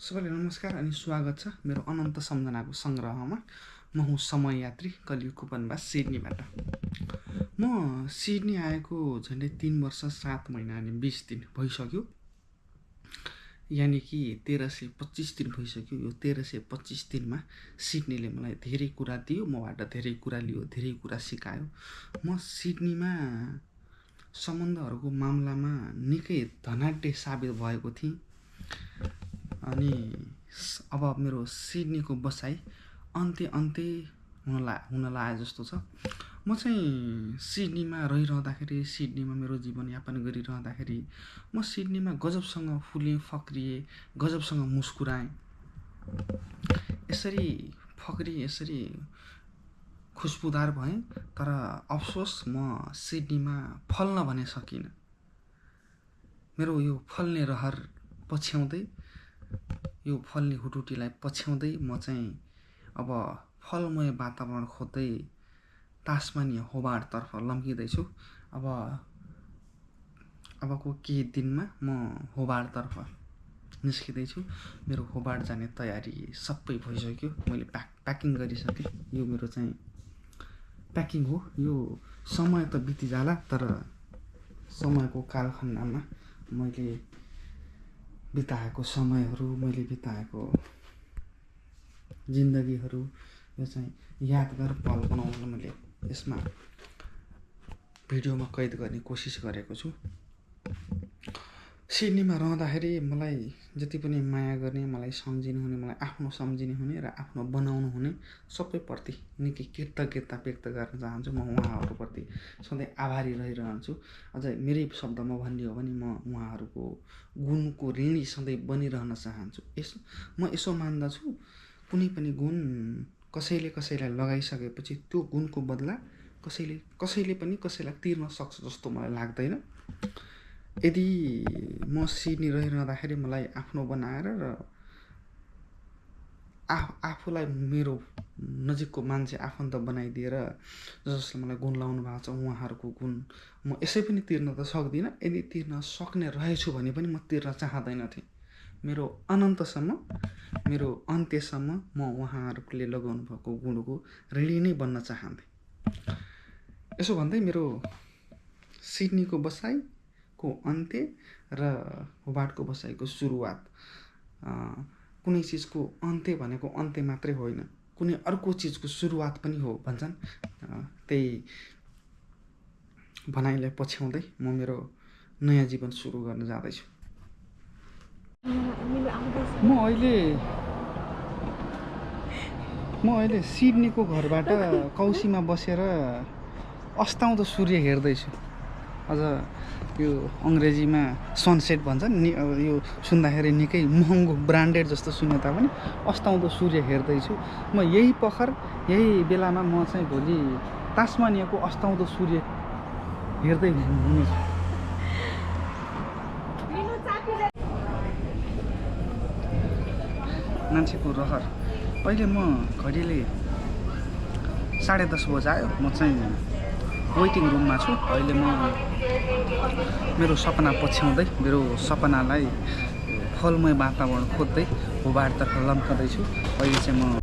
सबैलाई नमस्कार अनि स्वागत छ मेरो अनन्त सम्झनाको सङ्ग्रहमा। म हुँ समय यात्री कलियुगको वनवास सिडनीबाट। म सिडनी आएको झन्डै 3 वर्ष 7 महिना अनि 20 दिन भइसक्यो। यानि कि 1325 दिन भइसक्यो। यो 1325 दिनमा सिडनीले मलाई धेरै कुरा दियो, मबाट धेरै कुरा लियो, धेरै कुरा सिकायो। म सिडनीमा सम्बन्धहरूको मामलामा निकै धनाढ्य साबित भएको थिएँ। अनि अब मेरो सिडनीको बसाइ अन्त्य हुन लागे जस्तो छ। म चाहिँ सिडनीमा रहिरहँदाखेरि, सिडनीमा मेरो जीवनयापन गरिरहँदाखेरि म सिडनीमा गजबसँग फुलेँ, फक्रिएँ, गजबसँग मुस्कुराएँ। यसरी फक्रिएँ, यसरी खुसबुदार भएँ। तर अफसोस म सिडनीमा फल्न भने सकिनँ। मेरो यो फल्ने रहर पछ्याउँदै, यो फल्ने हुटुटीलाई पछ्याउँदै म चाहिँ अब फलमय वातावरण खोज्दै तास्मानिया होबार्टतर्फ लम्किँदैछु। अबको केही दिनमा म होबार्टतर्फ निस्किँदैछु। मेरो होबार्ट जाने तयारी सबै भइसक्यो। मैले प्याकिङ गरिसकेँ। यो मेरो चाहिँ प्याकिङ हो। यो समय त बितिजाला, तर समयको कालखण्डमा मैले बिताएको समयहरू, मैले बिताएको जिन्दगीहरू, यो चाहिँ यादगार पल बनाउन मैले यसमा भिडियोमा कैद गर्ने कोसिस गरेको छु। सिडनीमा रहँदाखेरि मलाई जति पनि माया गर्ने, मलाई सम्झिने हुने, मलाई आफ्नो सम्झिने हुने र आफ्नो बनाउनु हुने सबैप्रति निकै कृतज्ञता व्यक्त गर्न चाहन्छु। म उहाँहरूप्रति सधैँ आभारी रहिरहन्छु। अझै मेरै शब्दमा भन्ने हो भने म उहाँहरूको गुणको ऋणी सधैँ बनिरहन चाहन्छु। म यसो मान्दछु, कुनै पनि गुण कसैलाई लगाइसकेपछि त्यो गुणको बदला कसैले पनि कसैलाई तिर्न सक्छ जस्तो मलाई लाग्दैन। यदि म सिडनी रहिरहँदाखेरि मलाई आफ्नो बनाएर र आफूलाई मेरो नजिकको मान्छे आफन्त बनाइदिएर जसले मलाई गुण लाउनु भएको छ, उहाँहरूको गुण म यसै पनि तिर्न त सक्दिनँ। यदि तिर्न सक्ने रहेछु भने पनि म तिर्न चाहँदैनथेँ। मेरो अनन्तसम्म, मेरो अन्त्यसम्म म उहाँहरूले लगाउनु भएको गुणको ऋणी नै बन्न चाहन्थेँ। यसो भन्दै मेरो सिडनीको बसाइको अन्त्य र होबार्टको बसाइको सुरुवात, कुनै चिजको अन्त्य भनेको अन्त्य मात्रै होइन, कुनै अर्को चिजको सुरुवात पनि हो भन्छन्। त्यही भनाइलाई पछ्याउँदै म मेरो नयाँ जीवन सुरु गर्न जाँदैछु। म अहिले सिडनीको घरबाट कौसीमा बसेर अस्ताउँदो सूर्य हेर्दैछु। अझ यो अङ्ग्रेजीमा सनसेट भन्छन् नि, यो सुन्दाखेरि निकै महँगो ब्रान्डेड जस्तो सुने तापनि अस्ताउँदो सूर्य हेर्दैछु। म यही पखर, यही बेलामा म चाहिँ भोलि तास्मानियाको अस्ताउँदो सूर्य हेर्दै हुनेछु। मान्छेको रहर। अहिले म घडीले 10:30 बजायो। म चाहिँ वेटिङ रुममा छु। अहिले म मेरो सपना पछ्याउँदै, मेरो सपनालाई फलमय वातावरण खोज्दै होबार्टतर्फ लम्कँदैछु। अहिले चाहिँ म